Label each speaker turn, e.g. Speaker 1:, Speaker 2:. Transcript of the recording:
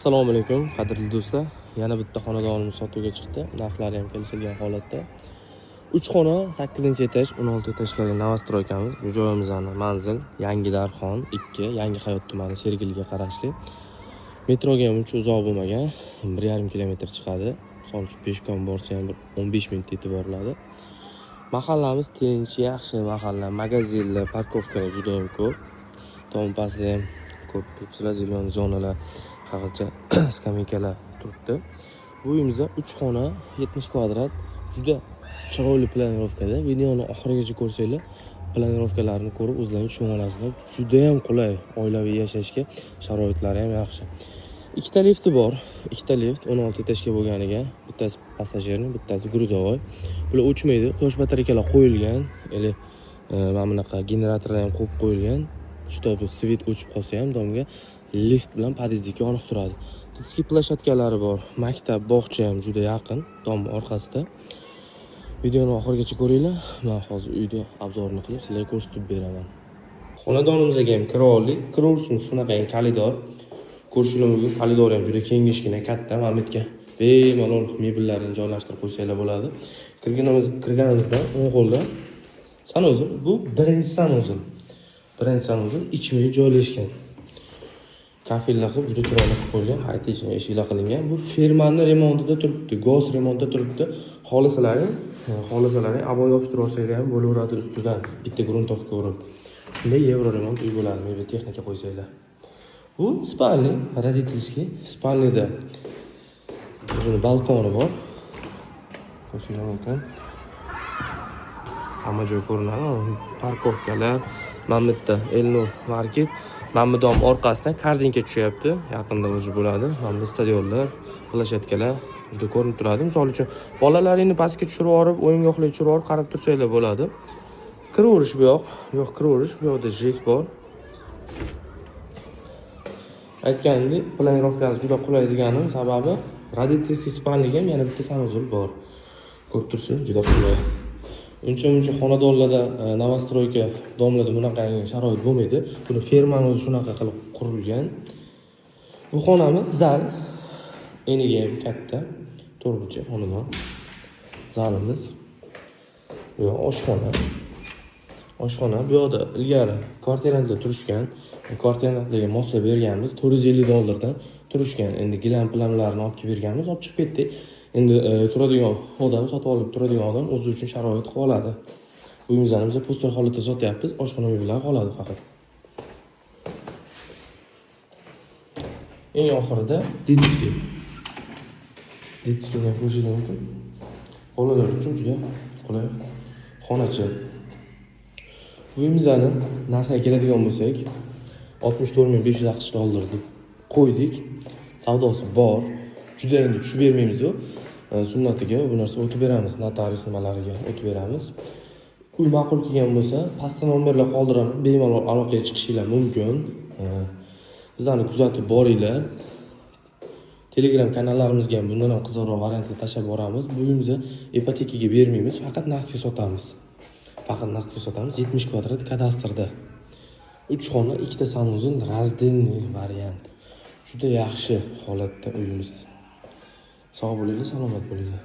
Speaker 1: Assalomu alaykum, qadrli do'stlar. Yana bitta xonadonimiz sotuvga chiqdi. Narxlari ham kelishilgan holatda. 3 xona, 8-etaj, 16 этажка li новостройка miz. Bu joyimizni manzil Yangi Darxon 2, Yangi Hayot tumani, Sergeliga qarashli. Metroga ham uncha uzoq bo'lmagan, 1,5 kilometr chiqadi. Misol uchun, пешком borsa ham bir 15 minutda yetib boriladi. Mahallamiz tinch, yaxshi mahalla, magazinlar, парковка lar juda ham ko'p. Tom pastida ham ko'rib turibsizlar, зелёный zonalar, har xilcha skameykalar turibdi. Bu uyimizda 3 xona, 70 kvadrat, juda chiroyli планировка da. Videoni oxirigacha ko'rsanglar, планировка larni ko'rib o'zlaring tushunib olasizlar. Juda ham qulay oilaviy yashashga, sharoitlari ham yaxshi. Ikkita lifti bor, ikkita lift 16 этажка bo'lganiga, bittasi пассажирный, bittasi грузовой. Bular o'chmaydi, quyosh batareykalar qo'yilgan, или mana bunaqa generatorlar ham qo'yib qo'yilgan. Чтобы свет o'chib qolsa ham, domga lift bilan podyezdga yonib turadi. Детский площадка lari bor, maktab, bog'cha ham juda yaqin, dom orqasida. Videoni oxirigacha ko'ringlar. Men hozir uyda обзор ini qilib sizlarga ko'rsatib beraman. Xonadonimizga ham kira oldik. Kiraverishimiz shunaqangi koridor. Ko'rishinglar mumkin, koridor ham juda kengishgina, katta. Mana bu yerga bemalol mebellarni joylashtirib qo'ysanglar bo'ladi. Kirganimizda o'ng qo'lda санузел. Bu birinchi санузел. Birinchi санузел ichma joylashgan. Kafellar qilib juda chiroyli qilib qo'yilgan, haytish eshiklar qilingan. Bu firmani remontida turibdi, гос remontda turibdi. Xohlasalaring обои yopishtirib olsanglar ham bo'laveradi ustidan bitta грунтовка urib. Shunda евроремонт uy bo'ladi, mebel texnika qo'ysanglar. Bu спальный, родительский. Спальный da o'zini balkoni bor. Ko'rishinglar mumkin. Hamma joy ko'rinadi. Парковка lar, mana bu yerda Elnur market. Mana bu dom orqasidan korzinka tushyapti. Yaqinda o'zi bo'ladi. Mana bu stadionlar, площадка lar juda ko'rinib turadi. Misol uchun, bolalaringni pastga tushirib yuborib, o'yingohlarga tushirib yuborib qarab tursanglar bo'ladi. Kiraverish bu yoq, bu yoq kiraverish, bu yoqda ЖЭК bor. Aytganimdek, планировка si juda qulay deganim sababi родительский спальный ga ham yana bitta санузел bor. Ko'rib turibsizlar, juda qulay. Uncha muncha xonadonlarda, новостройка дом larda bunaqangi sharoit bo'lmaydi. Buni firmani o'zi shunaqa qilib qurilgan. Bu xonamiz zal. Eniga ham katta. To'rtburchak xonadon. Zalimiz. Bu yoq oshxona. Oshxona bu yoqda ilgari kvartirantlar turishgan. Kvartirantlarga moslab berganmiz. 450 dollardan turishgan. Endi gilam pilamlarni olib kelib berganmiz, olib chiqib ketdik. Endi turadigan odam, sotib olib turadigan odam o'zi uchun sharoit qilib oladi. Uyimizni biz пустой holatda sotyapmiz. Oshxona mebellari qoladi faqat. Eng oxirida детский. Детский ni ham ko'rishingiz mumkin. Bolalar uchun juda qulay xonacha. Uyimizni narxiga keladigan bo'lsak, 64 500 AQSh dollar deb qo'ydik. Savdosi bor. Juda endi tushib bermaymiz-u. Sunnatiga bu narsa o'tib beramiz, notarius nimalariga o'tib beramiz. Uy ma'qul kelgan bo'lsa, pastda nomerlar qoldiraman, bemalol aloqaga chiqishinglar mumkin. Bizlarni kuzatib boringlar. Telegram kanallarimizga ham bundan ham qiziqroq variantlar tashlab boramiz. Bu uyimizni ipotekaga bermaymiz, faqat naqdga sotamiz. Faqat naqdga sotamiz. 70 kvadrat kadastrda. 3 xona, ikkita санузел, раздельный variant. Juda yaxshi holatda uyimiz. Sog' bo'linglar, salomat bo'linglar.